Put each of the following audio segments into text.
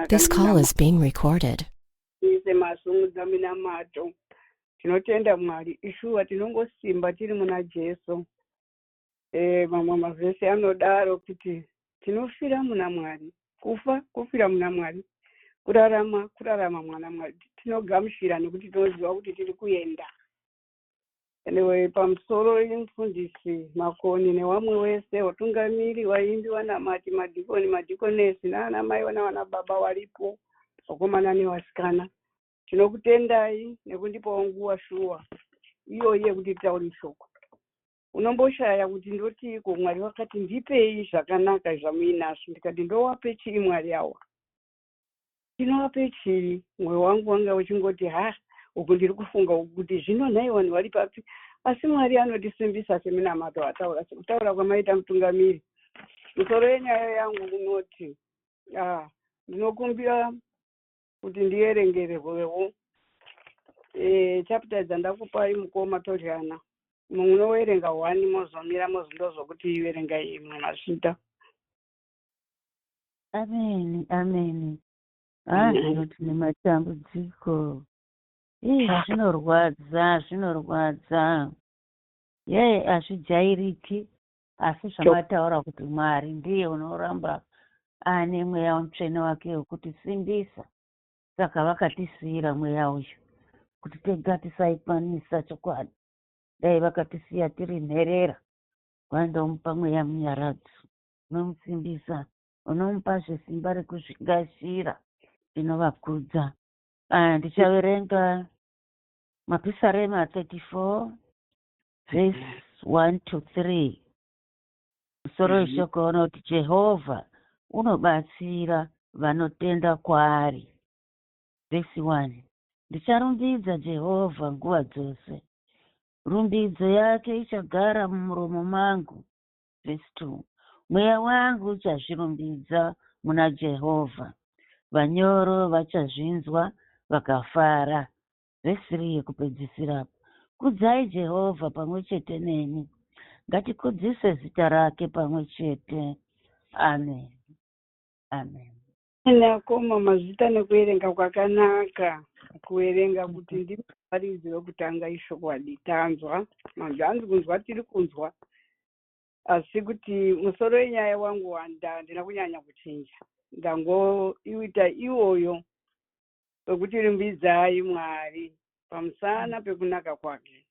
zvakanaka. This call is being recorded. Ise masumudza minamato. Tinotenda Mwari. Ishuwa tinongosimba tiri muna Jesu. Mamwe mavhesi anodaro kuti tinofira muna Mwari. Kufa kufira muna Mwari. Kurarama kurarama mwana Mwari. Tinogamuchira nekuti tinoziva kuti tiri kuenda. Anyway, pamusoro mufundisi Makoni nevamwe wese vatungamiri, vaimbi, vanamati, madhikoni, madhikonesi, naana mai navana baba varipo, vakomana nevasikana. Tinokutendai nekundipawo nguva shuwa iyoyi yekuti titaure shoko. Unomboshaya kuti ndotiiko. Mwari vakati ndipei zvakanaka zvamuinazvo, ndikati ndowape chii Mwari awa, tinowape chii? Mwoyo wangu wanga uchingoti ha, uku ndiri kufunga uku kuti zvino nhai vanhu vari papi? Asi Mwari anotisimbisa seminamato ataura, sekutaura kwamaita mutungamiri. Musoro yenyaya yangu unoti, ndinokumbira kuti ndierengererwewo chapter dzandakupai mukoma Todyana. Munowerenga one, mozomira, mozondozokuti iverengai imwe. Masvita. Ameni, ameni. Ha, zvino tine matambudziko. Ii, zvinorwadza, zvinorwadza. Ye, hazvijairiki, asi zvamataura kuti Mwari ndiye unoramba ane mweya mutsvene wake wekutisimbisa. Saka vakatisiyira mweya uyu kuti tega tisaikwanisa. Chokwadi, dai vakatisiya tiri nherera. Vandomupa mweya munyaradzo unomusimbisa, unomupazve simba rekuzvigashira. Ndinovakudza. Ndichaverenga Mapisarema 34 verse 1 to 3. Musoro weshoko unoti, "Jehovha unobatsira vanotenda kwaari." Vhesi 1: Ndicharumbidza Jehovha nguva dzose, rumbidzo yake ichagara mumuromo mangu. Vhesi 2: Mweya wangu uchazvirumbidza muna Jehovha, vanyoro vachazvinzwa vakafara. Vhesi 3 yekupedzisira: Kudzai Jehovha pamwe chete neni, ngatikudzise zita rake pamwe chete. Amen, amen. Nakoma, mazvita nekuverenga kwakanaka. Kuverenga kuti ndiri muparidzi wekutanga ishokwadi. Tanzwa manzwi, hanzi kunzwa tiri kunzwa, asi kuti musoro wenyaya wangu wanda handina kunyanya kuchinja, ndangoiita iwoyo wekuti rumbidzai Mwari pamusana pekunaka kwake.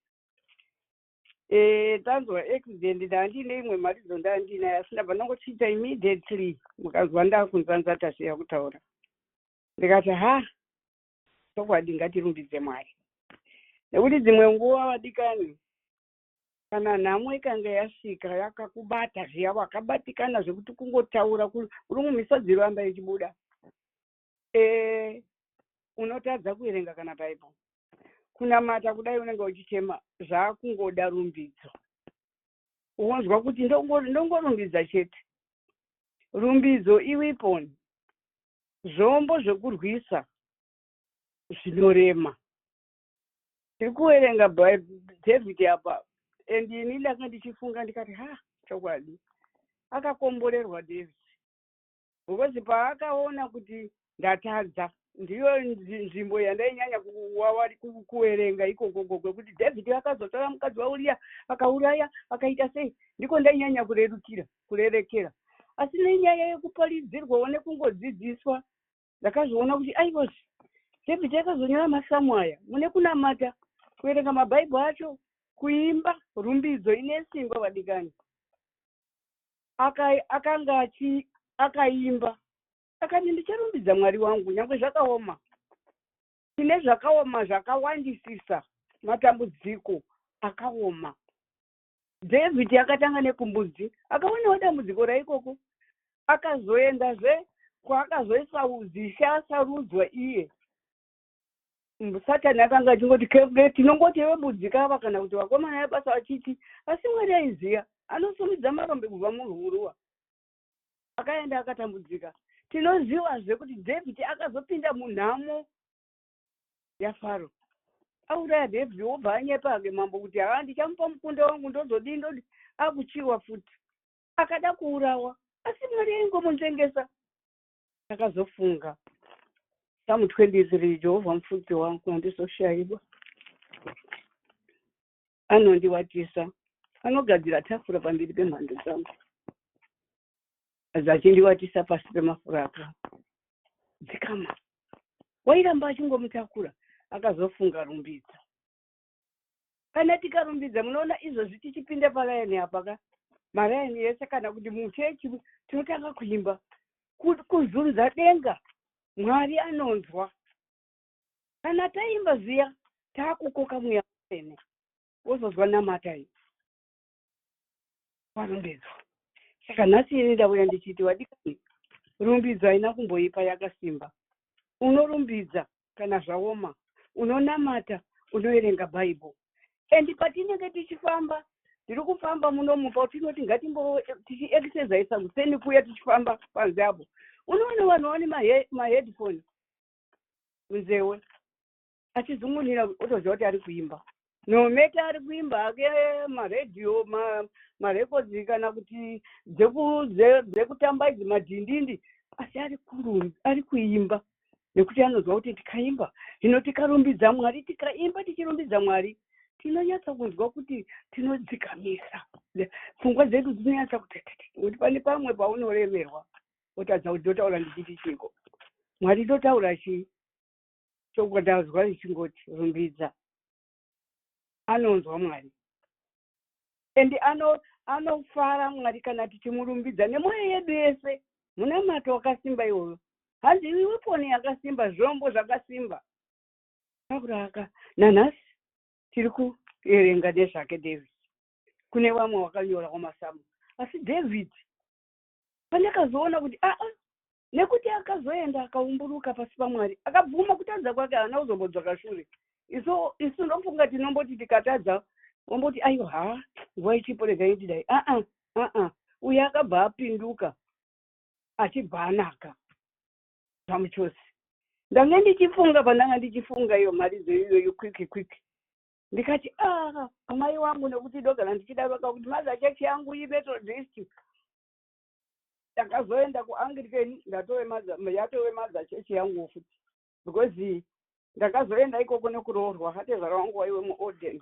Tanzwa accident, ndandine imwe mharidzo ndandinayo, asi ndabva ndangochinja immediately. Mukanzwa ndakunzwa nzatasiya kutaura, ndikati ha, chokwadi ngatirumbidze Mwari, nekuti dzimwe nguva, vadikani, kana nhamo ikanga yasvika yakakubata zviya, wakabatikana zvekuti kungotaura uri mumisodzi iramba ichibuda, unotadza kuverenga kana Bhaibheri, kunamata kudai unenge uchichema. Zvaakungoda rumbidzo. Unonzwa kuti ndongorumbidza chete. Rumbidzo iweapon, zvombo zvekurwisa zvinorema. Tiri kuverenga David apa, and ini ndanga ndichifunga ndikati ha, chokwadi akakomborerwa David, because paakaona kuti ndatadza, ndiyo nzvimbo yandainyanya kuverenga ikokoko kwekuti David akazotora mukadzi waUriya, akauraya, akaita sei. Ndiko ndainyanya kurerukira, kurerekera. Asi nenyaya yekuparidzirwawo nekungodzidziswa, ndakazviona kuti aiwazve David akazonyora masamu aya mune kunamata, kuverenga mabhaibheri acho, kuimba. Rumbidzo ine simba, vadikani. Akanga akaimba akati, "Ndicharumbidza Mwari wangu nyange zvakaoma." Tine zvakaoma zvakawandisisa, matambudziko akaoma. David akatanga nekumbudzi, akaonawo dambudziko raikoko, akazoendazve kwaakazoiswa zisha, asarudzwa iye. Satani akanga achingoti tinongoti iwe budzi kava, kana kuti vakomana vebasa vachiti, asi Mwari aiziya anosumidza marombe kubva muhuruwa. Akaenda akatambudzika. Tinozivazve kuti David akazopinda munhamo yaFaro. Auraya David, wobva anyepa ke mambo kuti ha, ndichamupa mukunda wangu, ndozodii, ndodi akuchiwa futi, akada kuurawa, asi Mwari aingomunzvengesa. Takazofunga Psalm 23, Jehovha mufudzi wangu, handizoshayiwa. Anondiwatisa, anogadzira tafura pamberi pemhando dzangu, achindiwatisa pasi pemafura akadzikama. Wairamba achingomutakura, akazofunga rumbidza. Kana tikarumbidza, munoona izvozvi tichipinda paraini apa ka, maraini ese kana kuti muchechi, tinotanga kuimba, kuzunza denga. Mwari anonzwa kana taimba zviya, taakukoka Mweya Mutsvene, wozozwa namatai warumbidzwa. Saka nhasi ini ndauya ndichiti, vadikani, rumbidzo haina kumboipa, yakasimba. Unorumbidza kana zvaoma, unonamata, unoverenga Bhaibheri. And patinenge tichifamba, tiri kufamba munomu, patinoti ngatimbo tichiexercisa kuseni kuya, tichifamba panze apo, unoona vanhu vane maheadphone munzewe, achizungunira, otoziva kuti ari kuimba. No matter ari kuimba ake maredhiyo, marekodzi, kana kuti dzekutamba idzi, madhindindi, asi ari kuimba nekuti anonzwa kuti tikaimba hino, tikarumbidza Mwari, tikaimba tichirumbidza Mwari, tinonyatsa kunzwa kuti tinodzikamisa pfungwa dzedu, dzinonyatsa kuti kuti pane pamwe paunoremerwa, wotadza kuti ndotaura ndichiti chiko, Mwari, ndotaura chii. Shoko ndazwa richingoti rumbidza. Anonzwa Mwari and anofara Mwari kana tichimurumbidza nemwoyo yedu yese. Munamato wakasimba iwoyo, hanzi iweapon yakasimba, zvombo zvakasimba. Pakuraka nanhasi tiri kuerenga nezvake David. Kune vamwe vakanyora kwamasamu, asi David pandakazoona kuti aa, nekuti akazoenda akaumburuka pasi paMwari, akabvuma kutadza kwake, haana kuzombodzoka shure. Isu ndofunga tinomboti tikatadza, omboti, "Aiwa, ha, nguva ichipo, regai ndidai." Aa, aa, uye akabva apinduka, achibva anaka zvamuchose. Ndanga ndichifunga, pandanga ndichifunga iyo mharidzo iyoyo, quick quick, ndikati, "Ah, amai wangu," nekuti ndogara ndichida kuti mother church yangu iMethodist. Ndakazoenda kuAnglican, ndatove yatove mother church yangu futi, because ndakazoenda ikoko nekuroorwa. Atezvara wangu waiwe muorden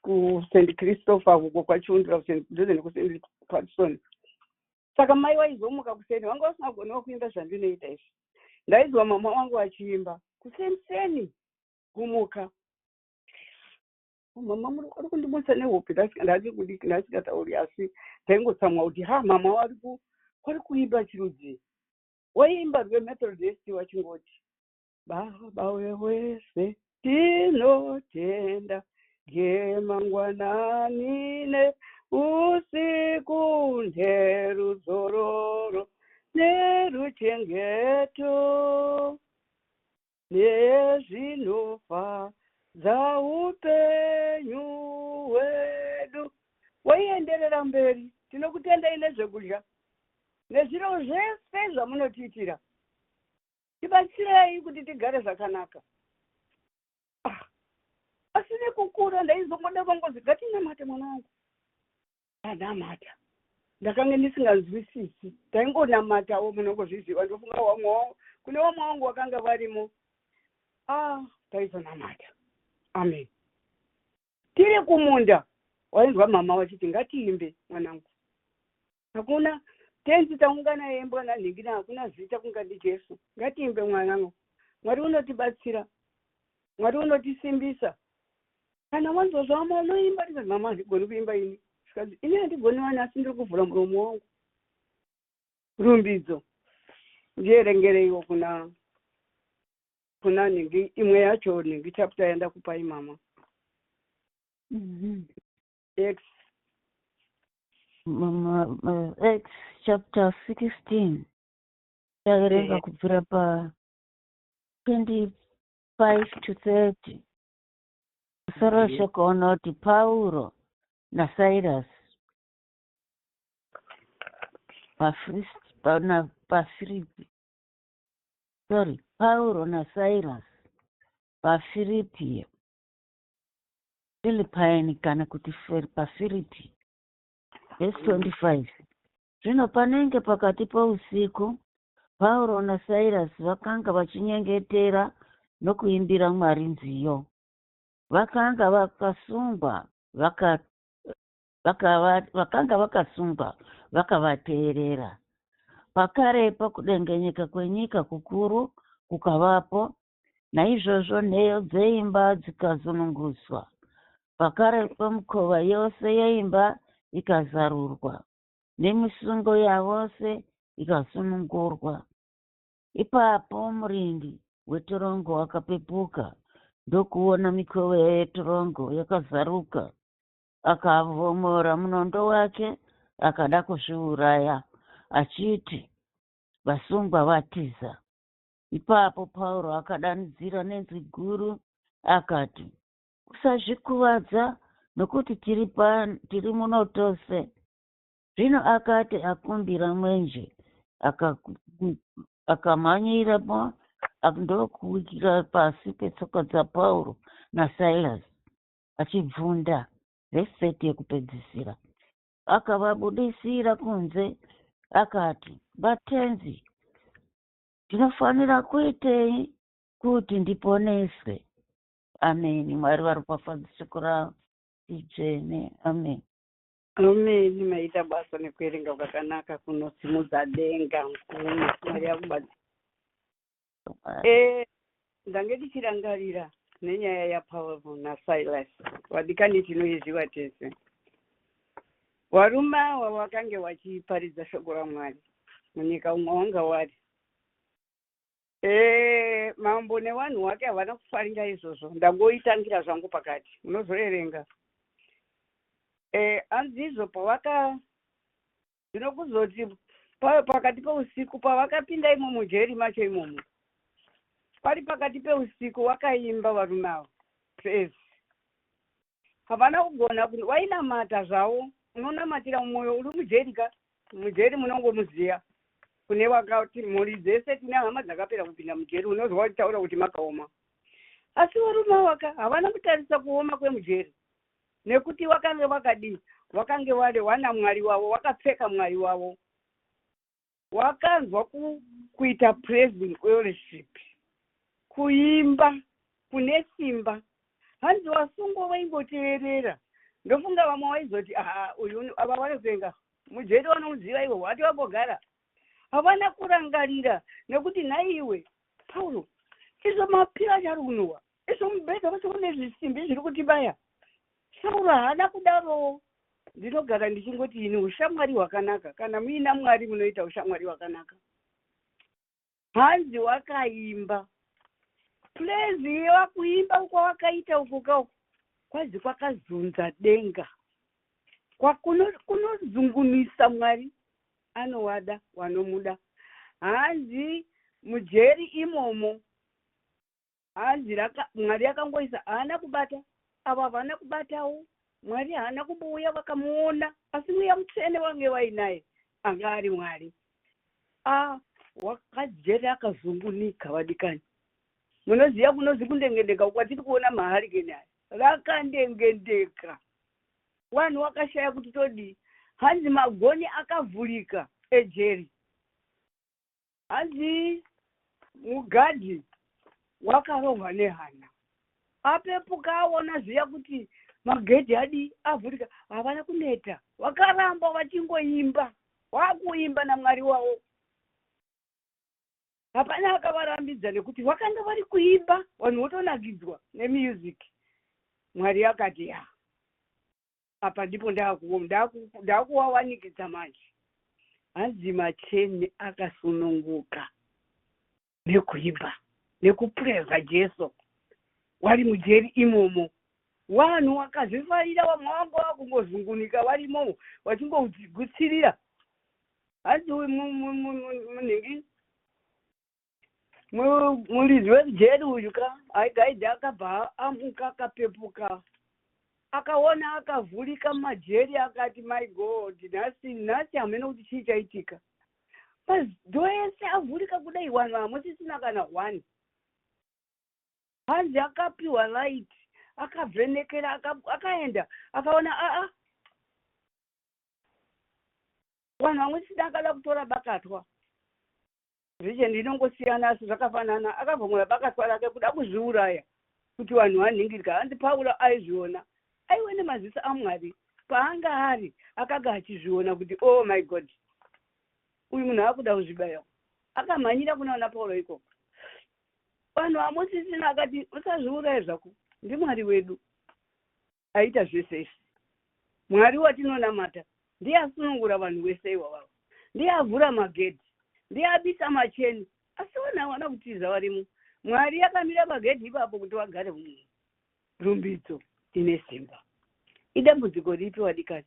kuSt Christopher uko kwaChiundura, dhuze nekuSt Patson. Saka mai waizomuka kuseni, vanga vasingagoniwo kuimba zvandinoita izvi. Ndaizwa mama wangu achiimba kuseniseni, kumuka, "Mama, muri kundimutsa nehope." Ndasingatauri, asi ndaingotsamwa kuti, "Ha, mama vari kuimba chirudzi." Waiimba rweMethodist, wachingoti, "Baba wewese, tinotenda gemangwanani neusiku, nderuzororo neruchengeto nezvinofadza upenyu hwedu." Waienderera mberi, "Tinokutendai nezvekudya nezviro zvese zvamunotiitira, tibatsirei kuti tigare zvakanaka." Ah, asi nekukura ndaizongoda vangozi, "Ngatinamate, mwana wangu." Anamata, ndakanga ndisinganzwisisi, taingonamatawo, munongozviziva. Ndofunga wamwe, kune vamwe vangu vakanga varimo. Ah, taizonamata, amen. Tiri kumunda, wainzwa mama vachiti, "Ngatiimbe, mwanangu. Hakuna tenzi taungana yembwa nanhingina, hakuna zita kunga ndiJesu. Ngatiimbe, mwanangu. Mwari unotibatsira, Mwari unotisimbisa." Kana wanzwa zvama unoimba, tikati, "Mama, handigoni kuimba ini." Zvikanzi, "Ini handigoni wani, asi ndiri kuvhura muromo wangu." Rumbidzo, ndierengereiwo kuna nhingi imwe yacho, nhingi chapter yandakupai, mama. X. Acts chapter 16, taverenga kubvira pa 25 to 30. Musoro weshoko unoti Pauro naSilas paFiripi, sorry, Pauro naSilas paFiripi, Philippine, kana kuti paFiripi. Vhesi 25: Zvino panenge pakati pousiku, Pauro naSairasi vakanga vachinyengetera nokuimbira Mwari nziyo. Vakanga vakasungwa vakanga vakasungwa vakavateerera. Pakarepo kudengenyeka kwenyika kukuru kukavapo, naizvozvo nheyo dzeimba dzikazununguswa. Pakarepo mikova yose yeimba ikazarurwa, nemisungo yavose ikasunungurwa. Ipapo murindi wetorongo akapepuka ndokuona mikova yetorongo yakazaruka. Akavhomora munondo wake akada kuzviuraya achiti vasungwa vatiza. Ipapo Pauro akadanidzira nenzwi guru akati, Usazvikuvadza nokuti tiri muno tose. Zvino akati akumbira mwenje akamhanyirapo ndokuwira pasi petsoka dzaPauro naSairasi achibvunda. Vhesi 30 yekupedzisira. Akavabudisira kunze akati, Vatenzi, ndinofanira kuitei kuti ndiponeswe? Ameni. Mwari varopafadze shoko ravo idzvene. Amen. Ameni. Maita basa nekuerenga kwakanaka kunosimudza denga mukuru. Mwari akubatsire. Ndange ndichirangarira nenyaya yaPauro naSilas. Vadikani tinoiziva tese. Varume ava vakange vachiparidza shoko raMwari munyika umwe wanga wari. Mambo nevanhu wake havana kufarira izvozvo. Ndangoitangira zvangu pakati. Munozoerenga. Hanzi izvo pavaka zvino kuzoti pakati peusiku pavakapinda imo mujeri macho imomo pari pakati peusiku wakaimba varume ava praise. Havana kugona wainamata zvavo. Unonamatira mumwoyo uri mujeri ka. Mujeri munongomuziya. Kune wakati mhuri dzese tine hama dzakapera kupinda mujeri unozwa vachitaura kuti makaoma. Asi varume avaka havana kutarisa kuoma kwemujeri. Nekuti wakange wakadii? Wakange wari wana Mwari wavo, wakapfeka Mwari wavo. Wakanzwa kuita praise worship. Kuimba kune simba. Hanzi vasungwa vaingoteerera. Ndofunga vamwe vaizoti aha uyu ava vanopenga. Mujeri vanomuziva iwe wati wambogara. Havana kurangarira nekuti nhaiwe Pauro izvo mapira acho ari kunuhwa. Izvo mubhedha wacho une zvisimbi zviri kutibaya. Sauro haana kudarowo. Ndinogara ndichingoti ini ushamwari hwakanaka. Kana muina Mwari munoita ushamwari hwakanaka. Hanzi wakaimba. Praise wakuimba kwawakaita uku kauku kwazi kwakazunza denga. Kunozungunisa Mwari anovada vanomuda. Hanzi mujeri imomo hanzi Mwari akangoisa haana kubata ava havana kubatawo. Mwari haana kumbouya vakamuona asi mweya mutsvene wange wainaye anga ari Mwari. Wakajeri akazungunika vadikani. Munoziva kunozi kundengendeka kwatiri kuona maharikeni aya. Rakandengendeka. Vanhu vakashaya kuti todii. Hanzi magoni akavhurika ejeri. Hanzi mugadhi wakarohwa nehana. Apepuka aona zviya kuti magedhi adii avhurika. Havana kuneta. Vakaramba vachingoimba. Vakuimba naMwari wavo. Hapana akavarambidza nekuti vakanga vari kuimba vanhu votonakidzwa nemusic. Mwari akati ya apa ndipo ndakuwawanikidza manje. Hanzi macheni akasununguka nekuimba nekupureza Jesu wari mujeri imomo. Vanhu vakazvifarira vamwe vanga vakungozungunika varimo vachingogutsirira. Hanzi munhingi muridzi wejeri uyu ka aigaidhi akabva amuka akapepuka akaona akavhurika majeri akati my God nhasi nhasi hamene kuti chii chaitika. Madhoo ese avhurika kudai vanhu hamusisina kana one. Hanzi akapiwa light akavhenekera akaenda akaona aa vanhu vamwe sina akada kutora bakatwa. Vision inongosiyana asi zvakafanana. Akavhomora bakatwa rake kuda kuzviuraya kuti vanhu vanhingirika. Hanzi Pauro aizviona. Aiwe nemaziso aMwari. Paanga ari akanga achizviona kuti oh my God. Uyu munhu akuda kuzvibaya. Akamhanyira kuna vana Pauro ikoko. Vanhu hamusisina akati usazviuraye zvako. NdiMwari wedu. Aita zvese izvi. Mwari watinonamata ndiye asunungura vanhu vese ivavavo. Ndiye avhura magedhi. Ndiye abisa macheni. Asi vanhu havana kutiza varimo. Mwari akamira pagedhi ipapo kuti vagare mumo. Rumbidzo ine simba. Idambudziko ripi vadikani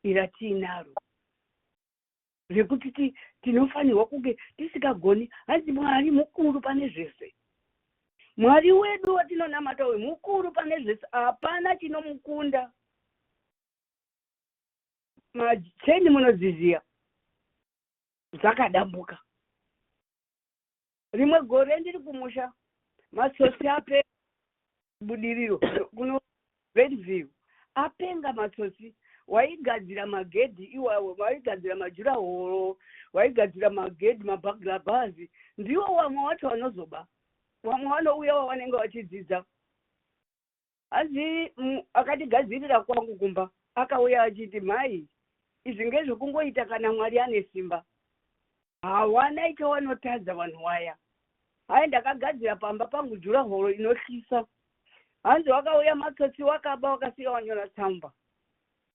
iratiinaro rekuti tinofanirwa kunge tisikagoni? Hanzi Mwari mukuru pane zvese. Mwari wedu watinonamata uyu mukuru pane zvese, hapana chinomukunda. Macheni munodziziya dzakadambuka. Rimwe gore ndiri kumusha, matsotsi apenga Budiriro kuno Redview apenga matsotsi. Waigadzira magedhi iwawo, waigadzira majurahoro, waigadzira magedhi, mabhagrabhazi, ndiwo vamwe wacho vanozoba. Vamwe vanouya wavanenge vachidzidza. Hanzi akatigadzirira kwangu kumba akauya achiti mhai izvi ngezvekungoita kana Mwari ane simba. Hawana ichawanotadza vanhu waya. Hai ndakagadzira pamba pangu jurahoro inotyisa. Hanzi wakauya matsotsi wakaba wakasiya wanyora tsamba.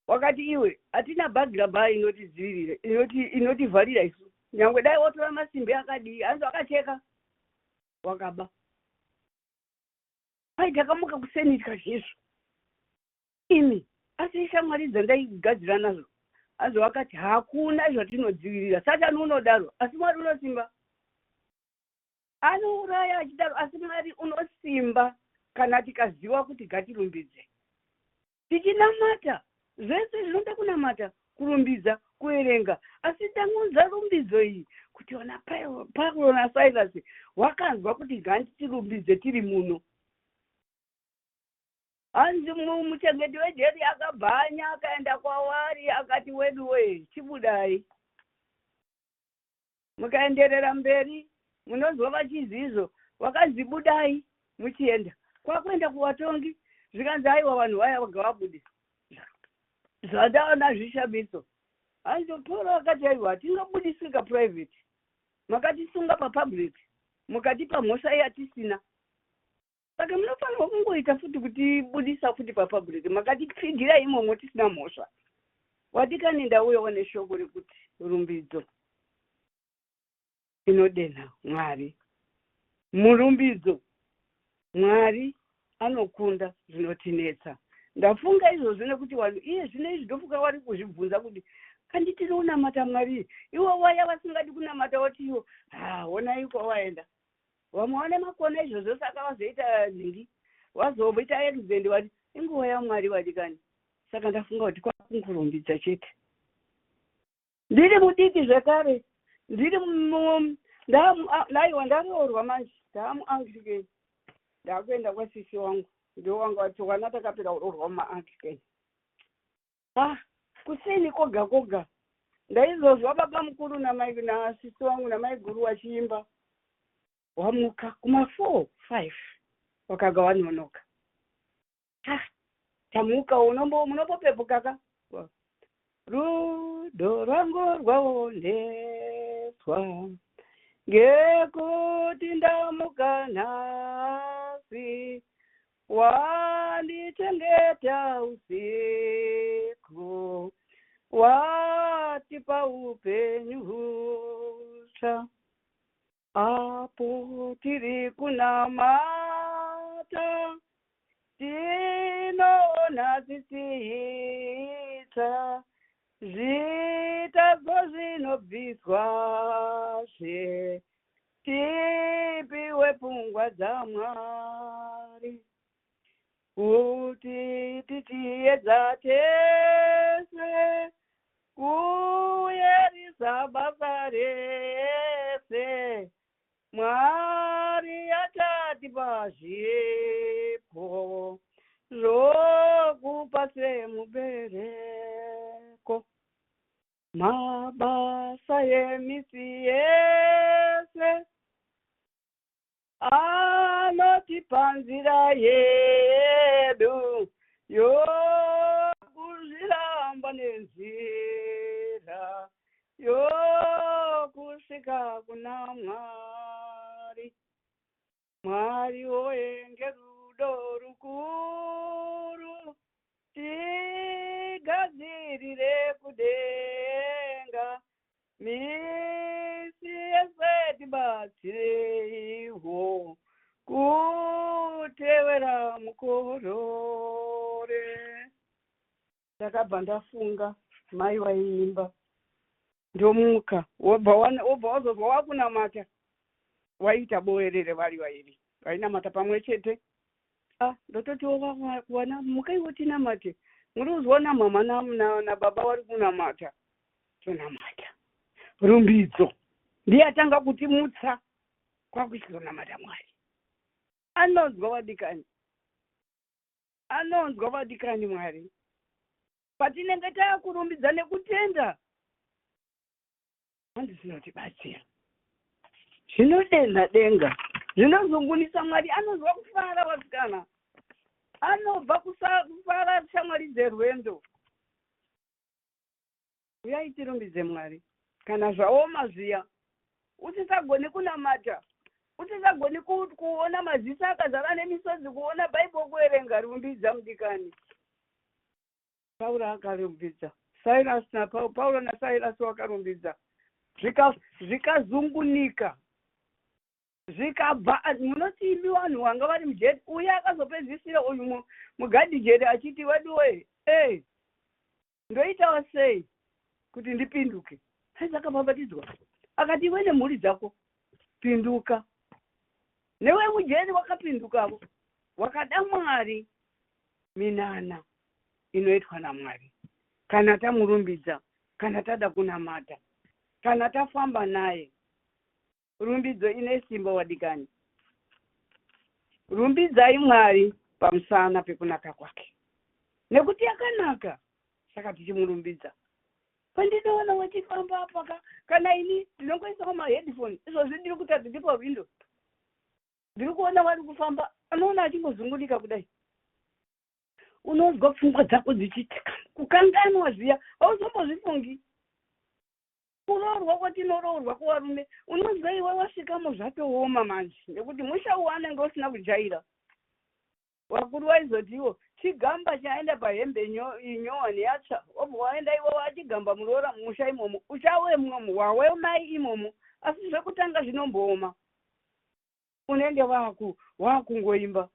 Wakati iwe hatina bhagrabha inotidzivirira inoti inotivharira isu. Nyangwe dai watora masimbi akadii hanzi wakacheka wakaba. Ai takamuka kuseni tikazvizvo. Imi asi shamwari dzandaigadzira nazvo hanzi wakati hakuna zvatinodzivirira. Satani unodaro asi Mwari unosimba. Anouraya achidaro asi Mwari unosimba kana tikaziva kuti ngatirumbidze. Tichinamata zvese zvinoda kunamata, kurumbidza, kuverenga. Asi tangonzwa rumbidzo iyi kuti vana Pauro naSilas wakanzwa kuti ngatirumbidze tiri muno. Hanzi muchengeti wejeri akabhanya akaenda kwavari akati wedu wee chibudai. Mukaenderera mberi munonzwa vachinzi izvo vakanzi budai muchienda. Kwakuenda kuvatongi zvikanzi aiwa vanhu vaya ngavabude. Zvandaona zvishamiso. Hanzi Pauro akati aiwa hatingabudiswi kaprivate. Makatisunga papublic mukatipa mhosva yatisina. Saka munofanirwa kungoita futi kutibudisa futi papublic. Makatipfigira imomo tisina mhosva. Wadikani ndauyawo neshoko rekuti rumbidzo inodenha Mwari. Murumbidzo Mwari anokunda zvinotinetsa. Ndafunga izvozvo nekuti vanhu iye zvino izvi ndofunga vari kuzvibvunza kuti kandi tinonamata Mwari. Ivo vaya vasingadi kunamata voti ivo ha honai kwawaenda. Vamwe vane makona izvozvo saka vazoita nhingi vazoita accident vati inguva yaMwari vadikani. Saka ndafunga kuti kwakungorumbidza chete. Ndiri mudiki zvekare ndiri ndaiwa ndaroorwa manje ndaamuAnglican ndakuenda kwasisi wangu ndiwo wanga wati wana takapera kuroorwa mumaAnglican. Ah, kuseni koga koga ndaizozwa baba mukuru namai nasisi wangu namaiguru wachiimba wamuka kuma 4 5 wakaga wanonoka. Ah, tamuka munombopepuka ka rudo rwangu rwaoneswa ngekuti ndamuka nhasi wandichengeta usiku watipa upenyu hutsva apo tiri kunamata tinoona tsitsi itsva zvitadzo zvinobviswa zve tipiwe pfungwa dzaMwari kuti tichiedza tese kuyerisa basa rese Mwari achatipa zvipo zvokupa semubereko. Mabasa emisi yese anotipa nzira yedu yokuzviramba nenzira yokusvika kuna Mwari. Mwari woye ngerudo rukuru tigadzirire kudenga misi yese tibatsireiwo kutevera mukorore. Ndakabva ndafunga mai vaiimba ndomuka wobva wazobva wakunamata waita boerere vari vairi vainamata pamwe chete. Ah, ndototiwo vana mukaiwo tinamate muri kuzwa namama nababa vari kunamata tonamata rumbidzo ndiye atanga kutimutsa kwakuchizonamata Mwari. Anonzwa vadikani, anonzwa vadikani Mwari patinenge taakurumbidza nekutenda hanzi zvinotibatsira zvinodenha denga zvinozungunisa Mwari. Anonzwa kufara vasikana, anobva kufara shamwari dzerwendo. Uyai tirumbidze Mwari kana zvaoma zviya, usisagoni kunamata, usisagoni kuona maziso akazara nemisodzi, kuona Bhaibheri kuerenga, rumbidza mudikani. Pauro akarumbidza Silas na Pauro naSilas wakarumbidza zvikazungunika zvikabva. Munoti imi vanhu vanga vari mujeri, uye akazopedzisira uyu mugadhi jeri achiti weduwe e ndoitawo sei kuti ndipinduke? Hanzi akabhabhatidzwa akati iwe nemhuri dzako pinduka. Newe mujeri wakapindukavo wakada Mwari. Minana inoitwa naMwari kana tamurumbidza, kana tada kunamata, kana tafamba naye. Rumbidzo ine simba wadikani. Rumbidzai Mwari pamusana pekunaka kwake, nekuti yakanaka, saka tichimurumbidza. Pandinoona wachifamba apaka, kana ini ndinongoisawo maheadphone izvozvi ndiri kutadza ndiri pahwindo ndiri kuona vari kufamba, anoona achingozungunika kudai, unonzwa pfungwa dzako dzichitika kukanganwa zviya hauzombozvifungi. Kuroorwa kwatinoroorwa kuvarume, unonzwa iwe wasvikamo zvatooma manje, nekuti musha uwu anenge usina kujaira. Vakuru vaizoti iwo chigamba chaenda pahembe inyowani yatsva, wobva waenda iwe wachigamba muroora mumusha imomo, uchawe imomo wawe mai imomo, asi zvekutanga zvinombooma. Unenge wakungoimba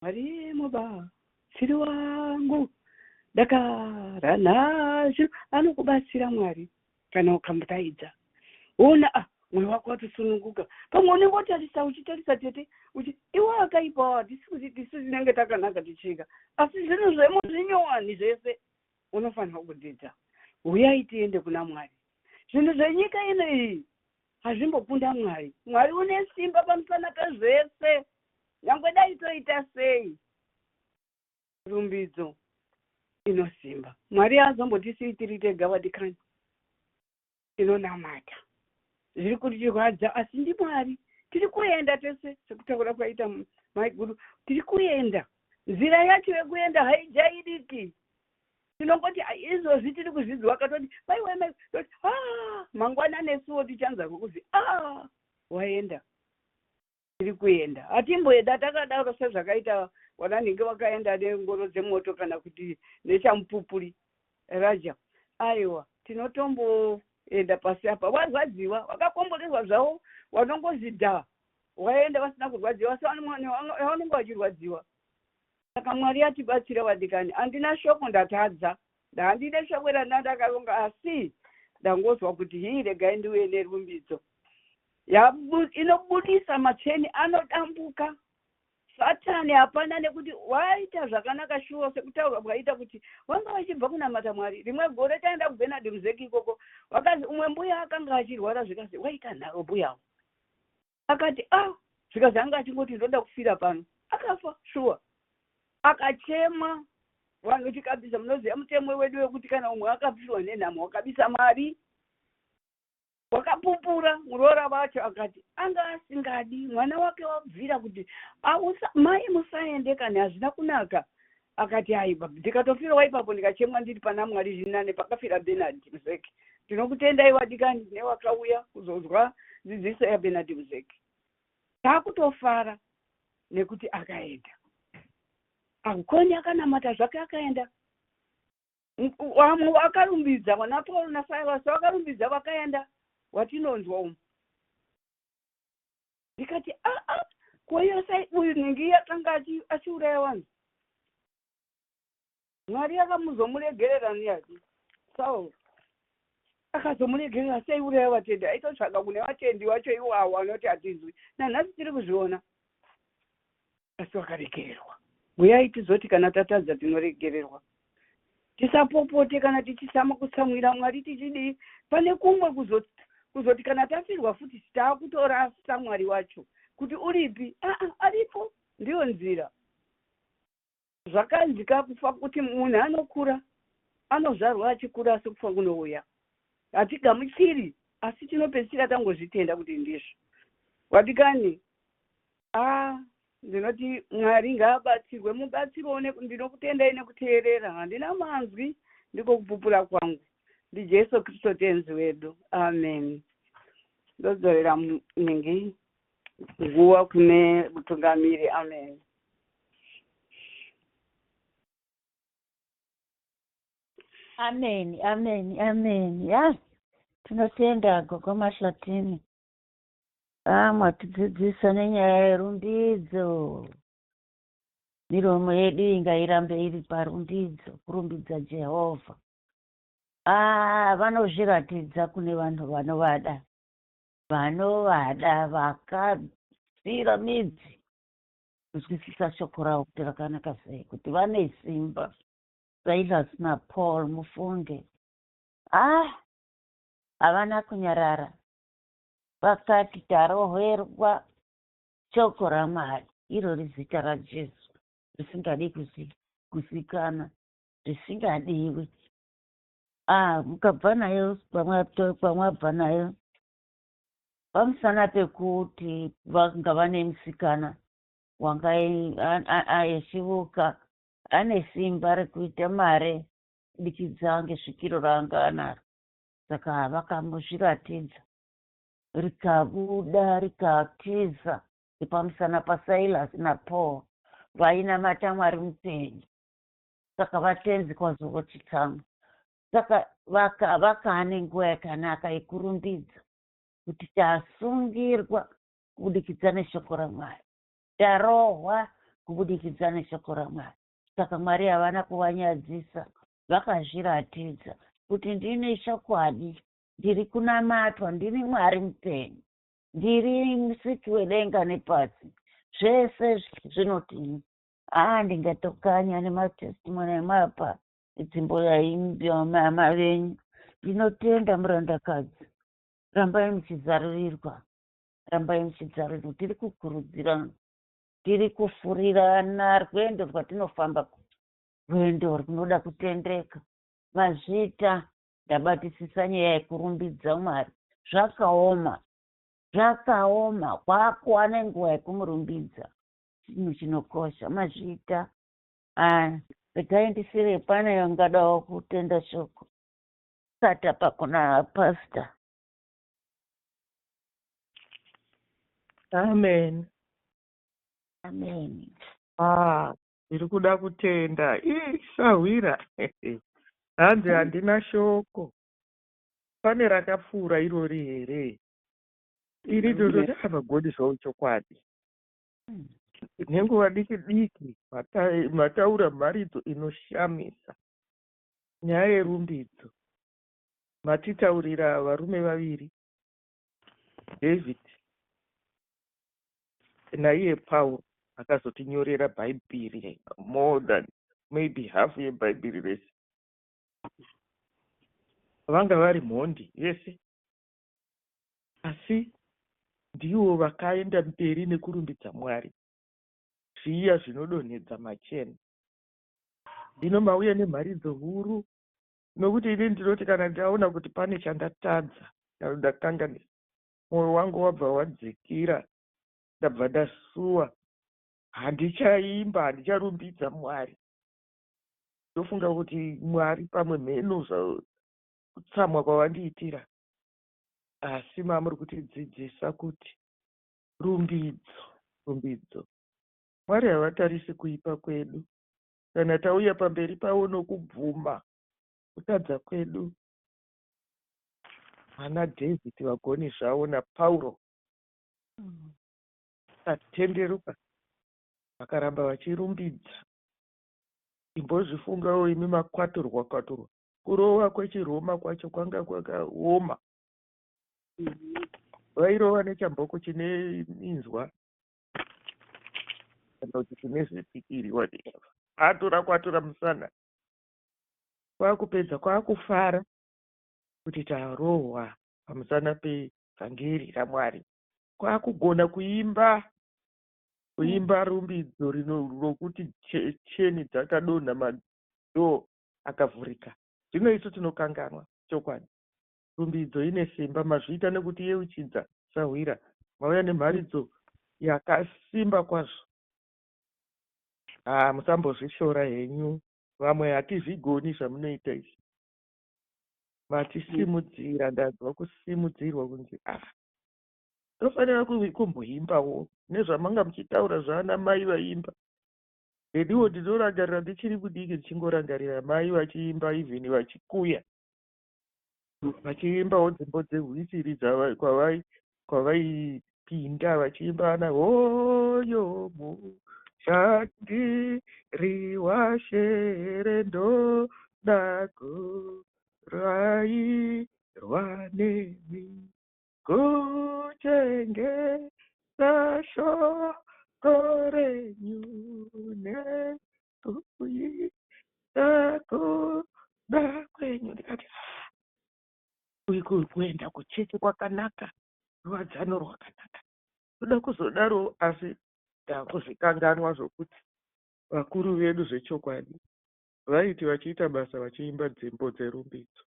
Mwari mubatsiri wangu dakara nazvo. Anokubatsira Mwari kana ukamudaidza. Ona ah, mwoyo wako watosununguka. Pamwe unenge watarisa uchitarisa tete uchi iwe akaipawo, hatisi kuti tisu tinenge takanaka tichinga, asi zvinhu zvemo zvinyowani zvese unofanirwa kudzidza. Uyai tiende kuna Mwari. Zvinhu zvenyika ino iyi hazvimbokunda Mwari. Mwari une simba pamusana pezvese, nyangwe dai toita sei. Rumbidzo inosimba. Mwari haazombotisii tiri tega vadikani. Tinonamata zviri kutirwadza, asi ndiMwari. Tiri kuenda tese sekutaura kwaita maiguru, tiri kuenda. Nzira yacho yekuenda haijairiki. Tinongoti izvozvi tiri kuzvidzwa katoti maiwe mai toti a mangwana nesuwo tichanzarwa kuzi a waenda. Tiri kuenda, hatimboenda takadaro sezvakaita vananhingi vakaenda nengoro dzemoto kana kuti nechamupupuri raja. Aiwa, tinotomboenda pasi apa warwadziwa, wakakomborerwa zvavo vanongozi dha waenda vasina kurwadziwa, asi vanenge vachirwadziwa. Saka Mwari atibatsira vadikani. Handina shoko, ndatadza, handine shoko randa ndakaronga, asi ndangozwa kuti hii regai ndiuye nerumbidzo inobudisa macheni anodambuka. Satani hapana, nekuti waita zvakanaka shuwa sekutaurwa kwaita kuti vanga vachibva kunamata Mwari. Rimwe gore taenda kuBenard Muzeki ikoko, vakazi umwe mbuya akanga achirwara, zvikazi waita nharo mbuyawo, akati ah, zvikazi anga achingoti ndoda kufira pano, akafa shuwa, akachema. Vanhu tikabvisa, munoziva mutemo wedu wekuti kana umwe akafirwa nenhamo wakabisa mari, wakapupura. Muroora vacho akati anga asingadi mwana wake wabvira kuti mai musaende kani, hazvina kunaka. Akati aiwa, ndikatofirawo ipapo ndikachemwa ndiri pana Mwari zvinane pakafira Benard Muzeki. Ndinokutendai wadikani newakauya kuzonzwa dzidziso yaBenard Muzeki. Taakutofara nekuti akaenda. Akukoni akanamata zvake akaenda. Vamwe vakarumbidza vana Paul naSilas vakarumbidza vakaenda, watinonzwa umu. Ndikati aa, ko iyo sai uyu nhingi akanga achiuraya vanhu, Mwari akamuzomuregerera niyati Saul akazomuregerera sei uraya vatendi? Aitotsvaga kune vatendi vacho iwawo anoti hatinzwi nanhasi tiri kuzviona, asi vakaregererwa. Uyai tizoti kana tatadza tinoregererwa, tisapopote kana tichisama kutsamwira Mwari tichidii. Pane kumwe kuzoti kana tafirwa futi taakutorasa Mwari wacho kuti uripi? Aa, aripo, ndiyo nzira. Zvakanzi kakufa kuti munhu anokura, anozvarwa achikura, asi kufa kunouya. Hatigamuchiri, asi tinopedzisira tangozvitenda kuti ndizvo. Wadikani, a ndinoti Mwari ngaabatsirwe, mubatsirwo. Ndinokutendai nekuteerera. Handina manzwi, ndiko kupupura kwangu. NdiJesu Kristu Tenzi wedu, amen. Ndodzorera nhingi nguva kune mutungamiri. Amen. Amen, amen, amen. Ya, tinotenda Gogo Mahlatini. Ah, mwatidzidzisa nenyaya yerumbidzo. Miromo yedu ingairambe iri parumbidzo, kurumbidza Jehovha. Ah, vanozviratidza kune vanhu vanovada, vanovada vakadzira midzi kuzwisisa shoko ravo kuti rakanaka sei, kuti vane simba. Silas naPaul, mufunge, ah, havana kunyarara. Vakati tarohwerwa shoko raMwari, irori zita raJesu risingadi kuzikanwa, risingadiwi. Ah, mukabva nayo kwamwabva nayo pamusana pekuti vanga vane musikana wanga achivuka ane simba rekuita mare kubudikidza ngesvikiro raanga anaro. Saka vakamuzviratidza, rikabuda rikatiza pamusana paSilas naPaul vainamata Mwari mupenyu. Saka vatenzi kwazorochitsamwa. Saka vakaa nenguva yakanaka yekurumbidza kuti tasungirwa kubudikidza neshoko raMwari, tarohwa kubudikidza neshoko raMwari. Saka Mwari havana kuvanyadzisa, vakazviratidza kuti ndine chokwadi, ndiri kunamatwa, ndiri Mwari mupenyu, ndiri musiki wedenga nepasi, zvese zvinotini. Aa, ndingatokanya nematestimony emapa dzimbo yaimama venyu. Ndinotenda murandakadzi, rambai muchizarurirwa, rambai muchizarurirwa. Tiri kukurudzirana, tiri kufurirana rwendo rwatinofamba, rwendo runoda kutendeka. Mazvita, ndabatisisa nyaya yekurumbidza Mwari. Zvakaoma, zvakaoma kwakuwana nguva yekumurumbidza, chinhu chinokosha. Mazvita. Regai ndisire, pane angadawo kutenda shoko satapa kuna Pasta. Amen. Amen. Ah, ndiri kuda kutenda. Ii, sahwira. Hanzi handina shoko. Pane rakapfuura irori here? Iri ndototi avagoni zvavo chokwadi. Nenguva diki diki mataura mharidzo inoshamisa. Nyaya yerumbidzo. Matitaurira varume vaviri, David naiye Paul akazotinyorera Bhaibheri, more than maybe half yeBhaibheri rese. Vanga vari mhondi vese, asi ndivo vakaenda mberi nekurumbidza Mwari, zviya zvinodonhedza machena. Hino mauya nemharidzo huru, nokuti ini ndinoti kana ndaona kuti pane chandatadza kana ndakanganisa, mwoyo wangu wabva wadzikira, ndabva ndasuwa, handichaimba, handicharumbidza Mwari. Ndofunga kuti Mwari pamwe mheno kutsamwa kwavandiitira, asi mamuri kutidzidzisa kuti rumbidzo, rumbidzo. Mwari havatarisi kuipa kwedu. Kana tauya pamberi pavo nokubvuma kutadza kwedu, vana David vagoni zvavo naPauro vatenderuka vakaramba vachirumbidza. Imbozvifungawo imi makwaturwa kwaturwa. Kurova kwechiRoma kwacho kwanga kwakaoma. Vairova nechamboko chine minzwa kana kuti chine zvipikiri, whatever. Atora kwatura musana, kwakupedza kwakufara kuti tarohwa pamusana pevhangeri raMwari. Kwakugona kuimba, kuimba rumbidzo rokuti cheni dzakadonha, madhoo akavhurika. Zvino isu tinokanganwa chokwadi. Rumbidzo ine simba, mazviita nekuti yeuchidza sahwira. Mauya nemharidzo yakasimba kwazvo. Ah, musambozvishora henyu. Vamwe hatizvigoni zvamunoita izvi. Matisimudzira, ndanzwa kusimudzirwa kunzi ah, tofanira kumboimbawo nezvamanga muchitaura zvaana mai vaimba. Neniwo ndinorangarira ndichiri mudiki ndichingorangarira mai vachiimba, even vachikuya vachiimbawo dzimbo dzehwisiri kwavaipinda vachiimba ana hoyo mushandiri washere ndoda kurairwa nemi kuchengeta shoko renyu nekuita kuda kwenyu. Ndikati kuenda kuchechi kwakanaka, ruwadzano rwakanaka, toda kuzodaro, asi ndakuzvikanganwa zvokuti vakuru vedu zvechokwadi vaiti vachiita basa vachiimba dzimbo dzerumbidzo.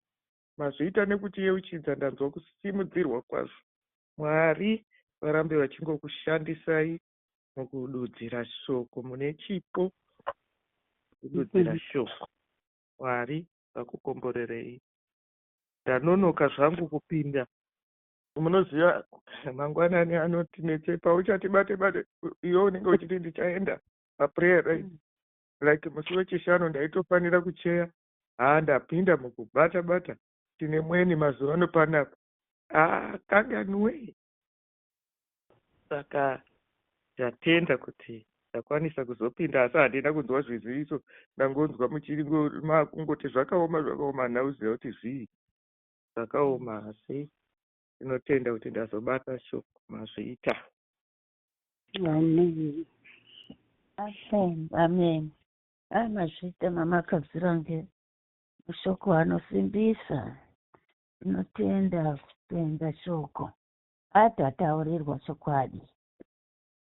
Mazviita nekutiyeuchidza, ndanzwa kusimudzirwa kwazvo. Mwari varambe vachingokushandisai mukududzira shoko, mune chipo kududzira shoko. Mwari vakukomborerei. Ndanonoka zvangu kupinda. Munoziva mangwanani anotinetse, pauchati bate bate iwe unenge uchiti ndichaenda paprayer line. Like musi wechishanu ndaitofanira kucheya. Haa, ndapinda mukubata bata. Tine mweni mazuva ano panapa. Haa, kanganwe. Saka ndatenda kuti ndakwanisa kuzopinda, asi handina kunzwa zviziviso. Ndangonzwa muchiri makungoti zvakaoma zvakaoma, handina kuziva kuti zvii zvakaoma, asi ndinotenda kuti ndazobata shoko. Mazviita. Amen. Amen, amen. Ai, mazviita mama Kadzirange, mashoko anosimbisa. Tinotenda kutenda shoko. Atataurirwa chokwadi.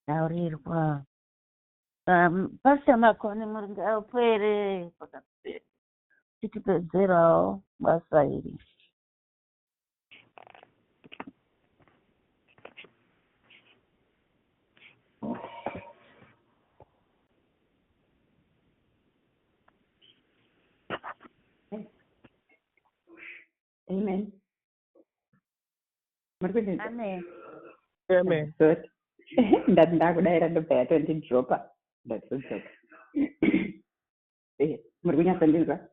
Taurirwa. Pastor Makoni, muri ngaupere titipedzerawo basa iri. Amen. Muri kundinzwa? Amen. Amen. Sorry. Ndati ndakudaira ndobva yatondidropa. Ndatodzoka. Eh, muri kunyatsondinzwa?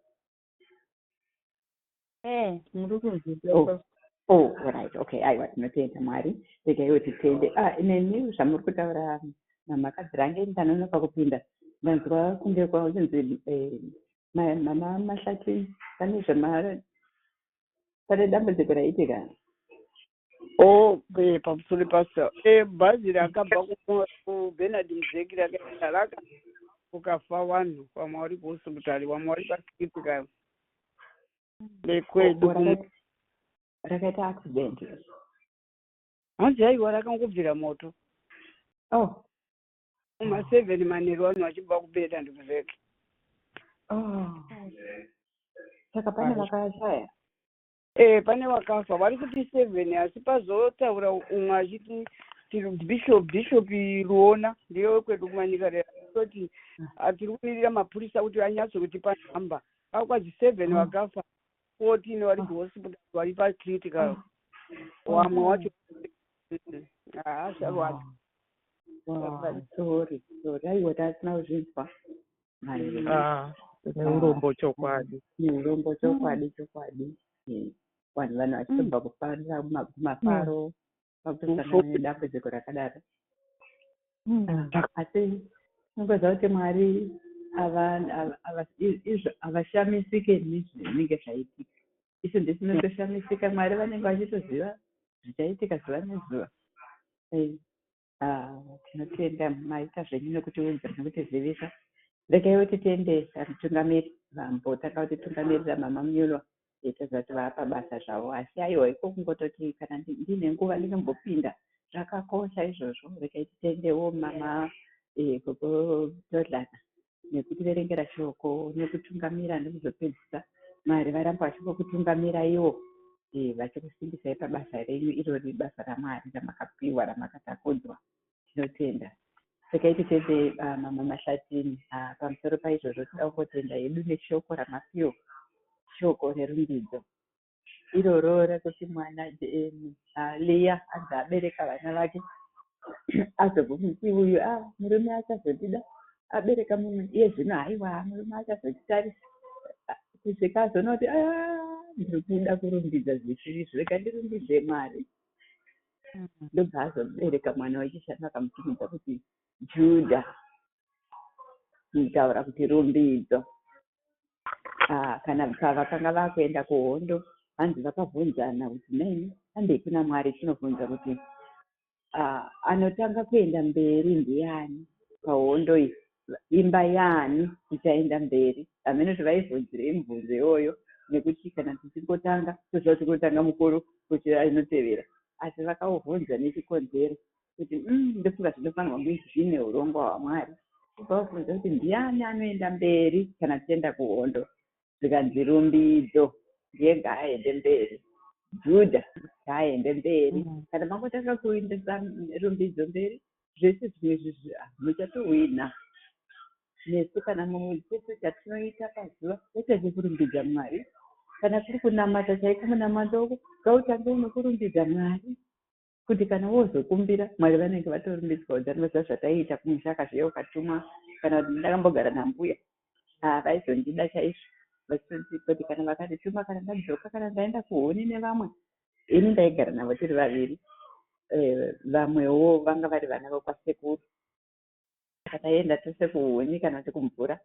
Eh, Muri kunzwisa. Oh. Oh, right. Okay. Aiwa, tinotenda Mwari. Regaiwo titende. Ah, neni zvamuri kutaura mama Kadzirange, ndanonoka kupinda. Ndanzwa kunge kwachinzi mama Mahlati pane zvama pane dambudziko raitika. Oh, pamusoro pastor. Bhazi rakabva kuBernard Muzeki rakaenda raka kukafa vanhu, vamwe vari kuhospitari, vamwe vari pacritical. Lekwedu. Oh, rakaita accident. Hanzi aiwa, rakangobvira moto. Oh. Kuma 7 manheru vanhu vachibva kuBernard Muzeki. Oh. Saka pane vakashaya? E, pane vakafa, vari kuti 7, asi pazotaura umwe achiti Bishop Ruona, ndiye wekwedu kuManicaland, toti tiri kumirira mapurisa kuti anyatso kutipa nhamba. Akwazi 7 vakafa, 14 vari kuhospital, vari pacritical, vamwe wacho haa, zvarwadza. Sorry, sorry, aiwa, tasina kuzvinzwa. Ah, tine urombo chokwadi. Neurombo chokwadi, chokwadi. Vanhu vachitobva kufarira kumafaro, vakutosangana nedambudziko rakadaro. Asi tinongoziva kuti Mwari havashamisike nezvinenge zvaitika. Isu nditinotoshamisika, Mwari vanenge vachitoziva zvichaitika zuva nezuva. Tinotenda, maita zvenyu nekutiudza, nekutizivisa. Regai titende mutungamiri vambotanga kutitungamirira, Mama Munyurwa. Toziva kuti vaapa basa zvavo, asi aiwa, iko kungototi kana ndine nguva ndinombopinda, zvakakosha izvozvo. Regai titendewo Mama Gogo Todlana nekutiverengera shoko, nekutungamira, nekuzopedzisa. Mwari varamba vachingokutungamira iwo, vachikusimbisai pabasa renyu irori, basa raMwari ramakapiwa, ramakatakudzwa. Tinotenda. Regai titende Mama Mahlatini. Pamusoro paizvozvo, toda kungotenda hedu neshoko ramapiwa, shoko rerumbidzo iroro rekuti mwana Leya anzi abereka vana vake, azobva uyu a murume achazondida, abereka mumwe iye zvino, haiwa, murume achazotitarisa, kusvika azoona kuti ndiri kuda kurumbidza zvisiri izvo, rega ndirumbidze Mwari. Ndobva azobereka mwana wechishanu, akamutumidza kuti Judha, kutaura kuti rumbidzo. Kana pavakanga vakuenda kuhondo, hanzi vakabvunzana kuti nai, handei kuna Mwari tinobvunza kuti anotanga kuenda mberi ndiani pahondo iyi, imba yaani ichaenda mberi. Hamene kuti vaibvunzirei mubvunzo iwoyo, nekuti kana tichingotanga toziva kuti kunotanga mukuru kuti anotevera, asi vakaubvunza nechikonzero kuti ndofunga zvinofanirwa kunge zvine urongwa hwaMwari. Vabvunza kuti ndiani anoenda mberi kana tichienda kuhondo, zvikanzi Rumbidzo ndiye ngaaende mberi, Judha ngaaende mberi. Kana mangotanga kuendesa rumbidzo mberi, zvese zvimwe izvi muchatohwina. Nesu kana mumwe chese chatinoita pazuva, ngatange kurumbidza Mwari. Kana kuri kunamata chaiko, munamato ngautange nekurumbidza Mwari, kuti kana wozokumbira, Mwari vanenge vatorumbidzwa. Ndinoziva zvataiita kumusha kazviya, ukatumwa, kana kuti ndakambogara nambuya, vaizondida chaizvo, vachitoti kana vakandituma, kana ndadzoka, kana ndaenda kuhuni nevamwe, ini ndaigara navo tiri vaviri, vamwewo vanga vari vana vekwasekuru. Saka taienda tose kuhuni kana kuti kumvura,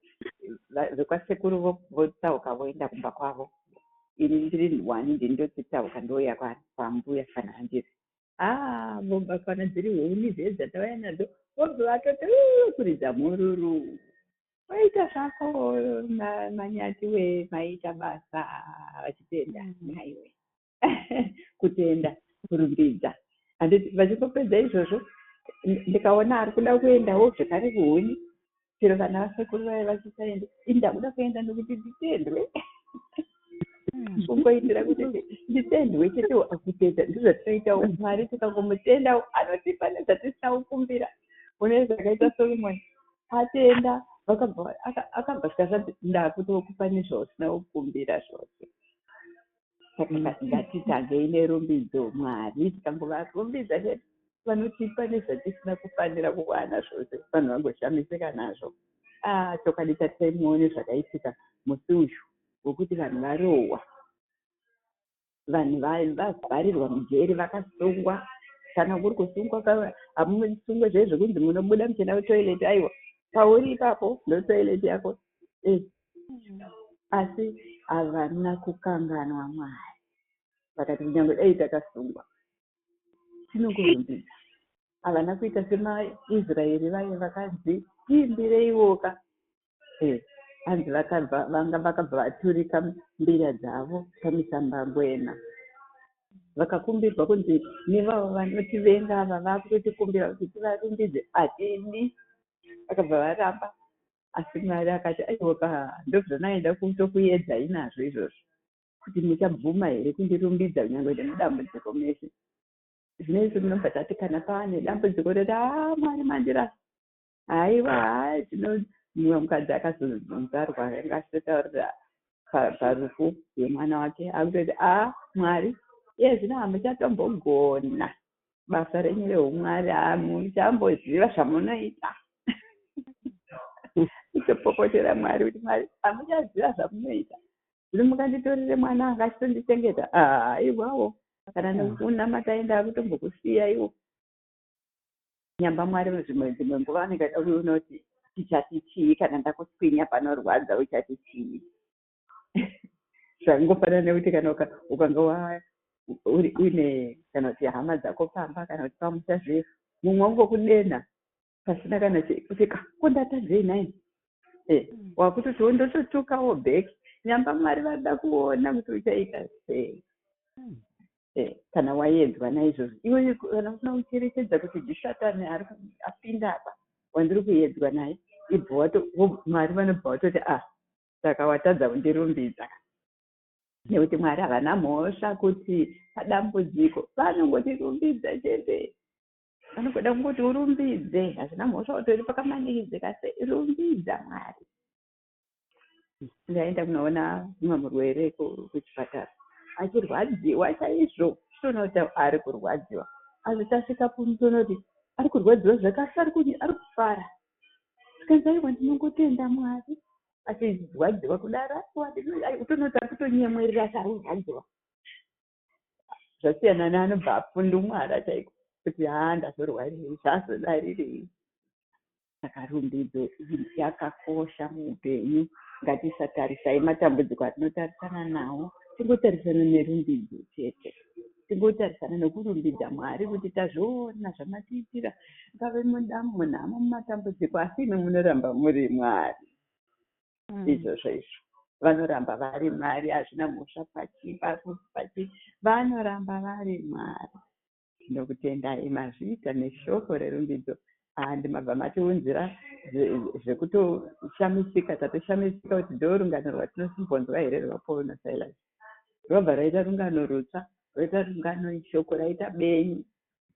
vekwasekuru votsauka voenda kumba kwavo, ini ndiri one, ndini ndochitsauka ndouya kwambuya. Kana handiri vobva, kana dziri huni zve dzatauya nadzo, vobva vatoti kuridza mhururu, "Waita zvako Manyati we, maita basa," vachitenda naiwe, kutenda, kurumbidza. Handiti vachingopedza izvozvo, ndikaona ari kuda kuendawo zvekare kuhuni, chero vana vasekuru vaya vachisaende, ini ndakuda kuenda nekuti nditendwe, kungoitira kuti nditendwe chete. Kutenda ndizvatinoitawo. Mwari tikangomutendawo, anotipa nezvatisina kukumbira. Une zvakaita Solomoni, atenda, akabva svika zvanzi, "Ndakutokupa nezvausina kukumbira zvose." Saka ngatitangei nerumbidzo. Mwari tikangovarumbidza chete, vanotipa nezvatisina kufanira kuwana zvose, vanhu vagoshamisika nazvo. Chokwadi, tarisai muone zvakaitika musi uyu wekuti vanhu varohwa, vanhu vavharirwa mujeri, vakasungwa. Kana kuri kusungwa, hamusungwe zve zvekunzi munobuda muchienda kutoilet, aiwa, pauri ipapo ndotoilet yako. Asi havana kukanganwa Mwari. Vakati, "Kunyange dai takasungwa, tinongorumbidza." Havana kuita semaIsraeri vaye vakanzi, "Tiimbireiwoka." Hanzi vanga vakabva vaturika mbira dzavo pamisambangwena, vakakumbirwa kunzi nevavo vanotivenga ava vakutotikumbira kuti tivarumbidze, hatidi. Vakabva varamba. Asi Mwari akati, aiwa ndozvanaida kutokuedzai nazvo izvozvo, kuti muchabvuma here kundirumbidza kunyange nemudambudziko mese. Zvino isu tinobva tati kana paane dambudziko roti haa Mwari mandirasa. Haiwa haa zvino mumwe mukadzi akazozvarwa anga achitotaurira parufu rwemwana wake akutoti a Mwari iye zvino hamuchatombogona basa renyu reumwari, hamuchamboziva zvamunoita. Kutopopotera Mwari kuti Mwari hamuchaziva zvamunoita, zvino mukanditorere mwana anga achitondichengeta, haiwawo kana nekunamata ndakutombokusiya iwo. Nyamba Mwari zvimwe dzimwe nguva anenge achida kuona kuti tichati chii kana ndakutswinya panorwadza uchati chii. Zvakangofanana nekuti kana ukanga uine kana kuti hama dzako pamba kana kuti pamusha zve mumwe ungokudenha pasina kana kuti ko ndatadzei nhai, wakutoti ndototukawo back. Nyamba Mwari vanoda kuona kuti uchaita sei kana waedzwa naizvozvo. Iwe kana usina kucherechedza kuti ndisatani ari apinda apa wandiri kuedzwa naye, ibva Mwari vanobva vatoti ah saka watadza kundirumbidza. Nekuti Mwari havana mhosva kuti padambudziko vanongotirumbidza chete, vanongoda kungoti urumbidze, hazvina mhosva kuti uri pakamanikidzika sei, rumbidza Mwari. Ndaenda kunoona mumwe murwere kuchipatara achirwadziwa chaizvo, tichitoona kuti ari kurwadziwa, asi tasvika toona kuti ari kurwadziwa zvakasi ari kufara. Tikanzi aiwa ndinongotenda Mwari, achirwadziwa kudaro utoona kuti ari kutonyemwerera asi ari kurwadziwa. Zvasiyana neanobva apundumwara chaiko kuti haa ndazorwarirei, zvazodarirei. Saka rumbidzo yakakosha muupenyu. Ngatisatarisai matambudziko atinotarisana nawo, tingotarisana nerumbidzo chete, tingotarisana nekurumbidza Mwari kuti tazviona zvamatiitira, ngave munhamo mumatambudziko, asi imi munoramba muri Mwari. Izvozvo izvo vanoramba vari Mwari, hazvina mhosva pachi pachi, vanoramba vari Mwari. Tinokutendai mazviita neshoko rerumbidzo. Ndimabva matiunzira zvekutoshamisika, tatoshamisika kuti ndo rungano rwatinombonzwa here rwaPaul naSilas. Rwabva raita rungano rutsva, rwaita rungano shoko raita benyu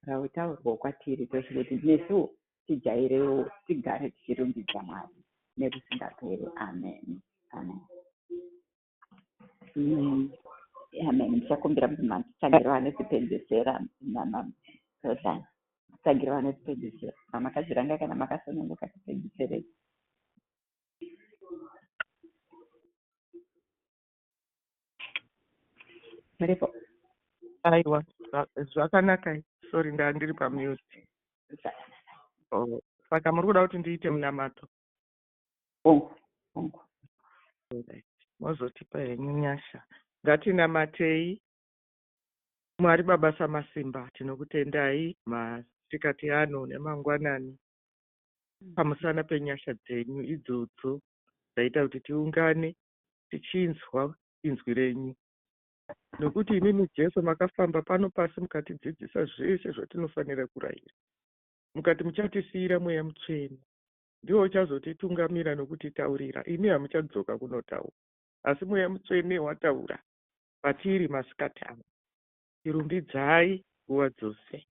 rautaurwa kwatiri tose kuti nesuwo tijairewo tigare tichirumbidza Mwari nekusingaperi. Amen. Amen. Amen. Ndichakumbira kuti matangiro anotipedzesera mama Rodan. Matangiro anotipedzesera. Mama Kaziranga kana makasununguka tipedzisirei. Muripo? Aiwa, zvakanaka. Sorry, ndandiri pamute. Oh, saka muri kuda kuti ndiite munamato? Hongu, hongu. Mozotipa henyu nyasha. Ngatinamatei. Mwari Baba Samasimba, tinokutendai masikati ano nemangwanani pamusana penyasha dzenyu idzodzo dzaita kuti tiungane tichinzwa inzwi renyu. Nokuti imimi Jesu makafamba pano pasi mukatidzidzisa zveshe zvatinofanira kurayira. Mukati muchatisiyira Mweya Mutsvene, ndiwo uchazotitungamira nokutitaurira. Imi hamuchadzoka kunotaura, asi Mweya Mutsvene wataura patiri masikati ano. Tirumbidzai nguva dzose,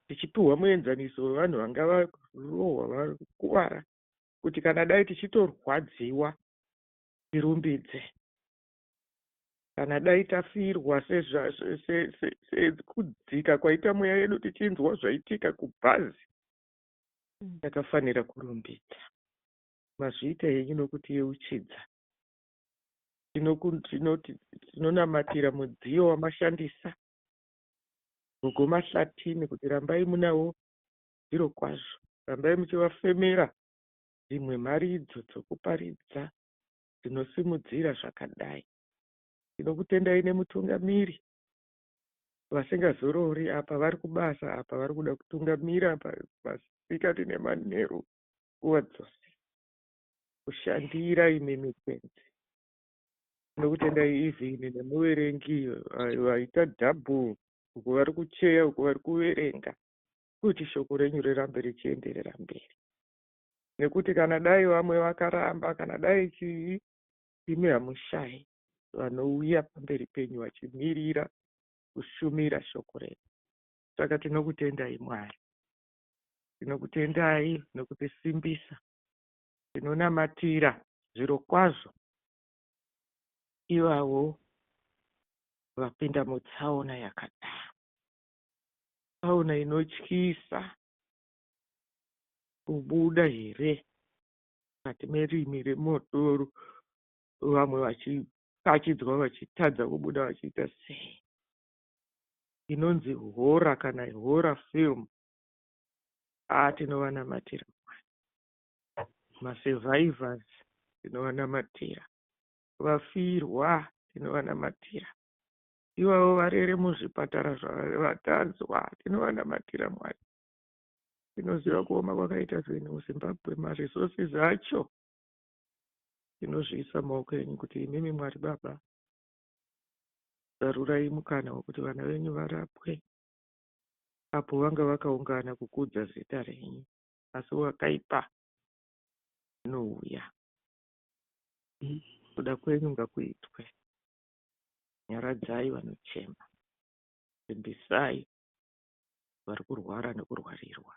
tichipiwa muenzaniso wevanhu vanga varohwa vakuvara, kuti kana dai tichitorwadziwa tirumbidze, kana dai tafirwa sekudzika kwaita mweya yedu tichinzwa zvaitika kubhazi, takafanira kurumbidza. Mazviita henyu nokutiyeuchidza. Tinonamatira mudziyo wamashandisa Gogo Mahlatini kuti rambai munawo zviro kwazvo, rambai muchivafemera dzimwe mharidzo dzokuparidza dzinosimudzira zvakadai. Tinokutendai nemutungamiri vasingazorori, apa vari kubasa, apa vari kuda kutungamira masikati nemanheru nguva dzose, kushandira imimi Tenzi. Tinokutendai even nemuverengi vaita dhabhu, uku vari kucheya, uku vari kuverenga, kuti shoko renyu rirambe richienderera mberi. Nekuti kana dai vamwe vakaramba, kana dai chii, imi hamushayi vanouya pamberi penyu vachimirira kushumira shoko renyu. Saka tinokutendai Mwari. Tinokutendai nokutisimbisa. Tinonamatira zvirokwazvo ivavo vapinda mutsaona yakadaro. Tsaona inotyisa kubuda here mukati merimi remoto, vamwe vachikachidzwa vachitadza kubuda vachiita sei. Inonzi hora kana hora film. Tinovanamatira Mwari. Masurvivors tinovanamatira. Vafirwa tinovanamatira. Ivavo varere muzvipatara vatanzwa tinovanamatira Mwari. Tinoziva kuoma kwakaita zvinhu muZimbabwe, maresources acho tinozviisa mumaoko enyu kuti imimi Mwari Baba zarurai mukana wekuti vana venyu varapwe apo vanga vakaungana kukudza zita renyu, asi wakaipa unouya. Kuda kwenyu ngakuitwe. Nyaradzai vanochema, simbisai vari kurwara nekurwarirwa.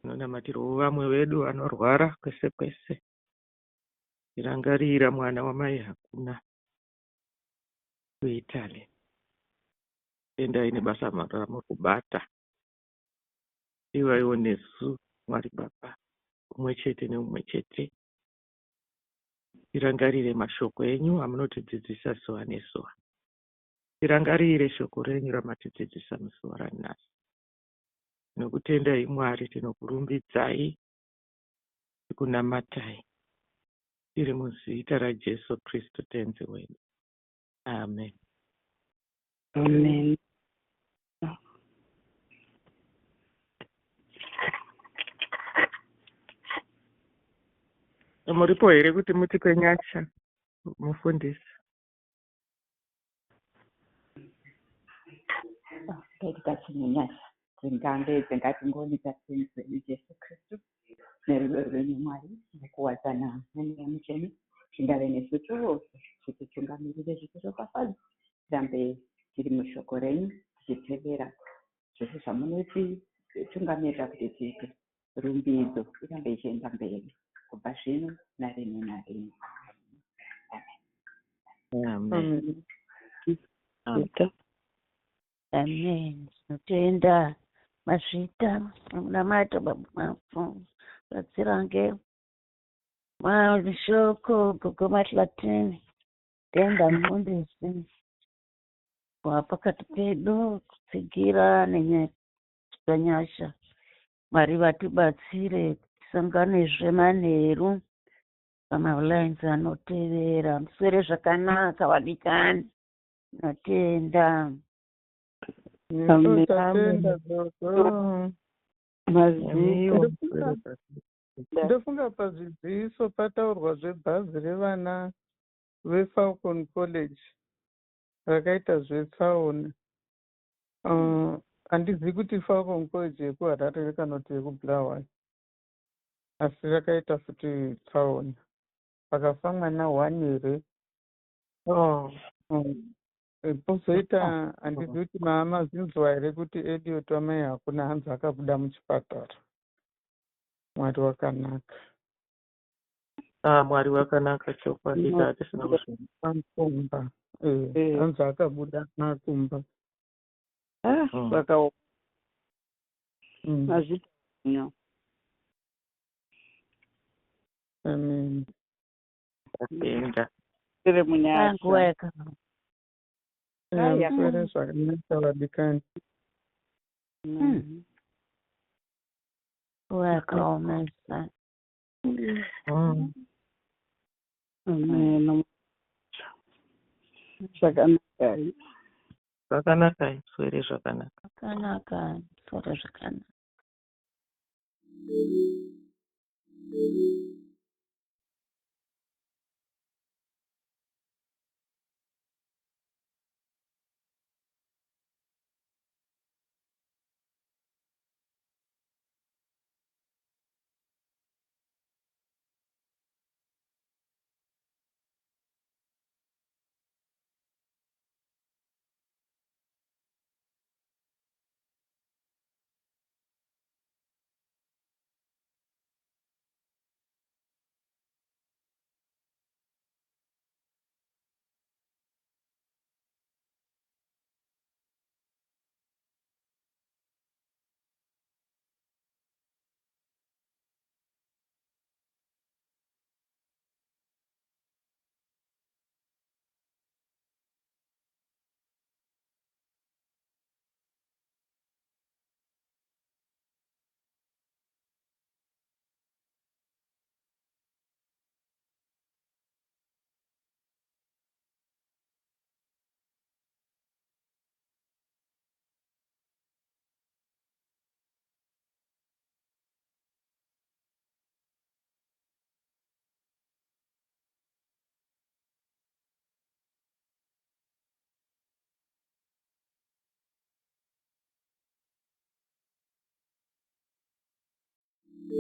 Tinonamatirawo vamwe vedu vanorwara kwese kwese. Tirangarira mwana wamai Hakuna kuItaly. Tendai nebasa ramuri kubata. Ivaiwo nesu Mwari Baba, umwe chete neumwe chete. Tirangarire mashoko enyu amunotidzidzisa zuva nezuva. Tirangarire shoko renyu ramatidzidzisa muzuva ranhasi. Tinokutendai Mwari, tinokurumbidzai, tikunamatai. Tiri muzita raJesu Kristu Tenzi wedu. Amen. Amen. Muripo here kuti mutipe nyasha mufundisi? Taita chine nyasha dzingange dzingati ngoni dzaTenzi wedu Jesu Kristu nerudo rwenyu Mwari nekuwadzana nemweya mutsvene zvingave nesu tose zvititungamirire zvitiropafadze tirambe tiri mushoko renyu tichitevera zvose zvamunotitungamirira kuti tiite. Rumbidzo irambe ichienda mberi kubva zvino narini narini. Amen. Amen. Amen. Amen. Tinotenda mazvita munamato baba mafu batsirange mashoko gogo Mahlatini. Tenda mufundisi kuva pakati pedu kutsigira nenyaya nyasha. Mwari vatibatsire tisanganezve manheru pamalainzi anotevera. Muswere zvakanaka vadikani. Tinotenda. Amen. Tatenda gogo. Mazita. Nemiwo. Ndofunga pazvidziviso pataurwa zvebhazi revana veFalcon College rakaita zvetsaona. Handizivi kuti Falcon College yekuHarare kana kuti yekuBulawayo, asi rakaita futi tsaona. Pakafa mwana one here. Oh. Pozoita handizivi kuti maamazinzwa here kuti Eliot wamai Hakuna hanzi akabuda muchipatara. Mwari wakanaka. Mwari wakanaka chokwadi tatisina kuzviona. Akumba. Hanzi akabuda akumba. Zvakaoma. Mazvita. Amen. Tatenda. Tiri munyasha. Nguva yakanaka. Muswere zvakanaka vadikani. Nguva yakaomesa. Amen. Zvakanaka. Zvakanaka, swere zvakanaka. Zvakanaka, swere zvakanaka.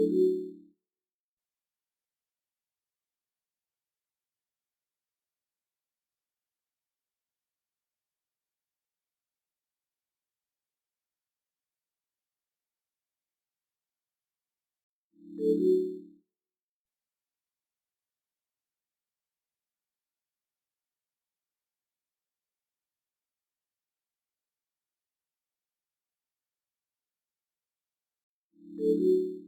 Thank you.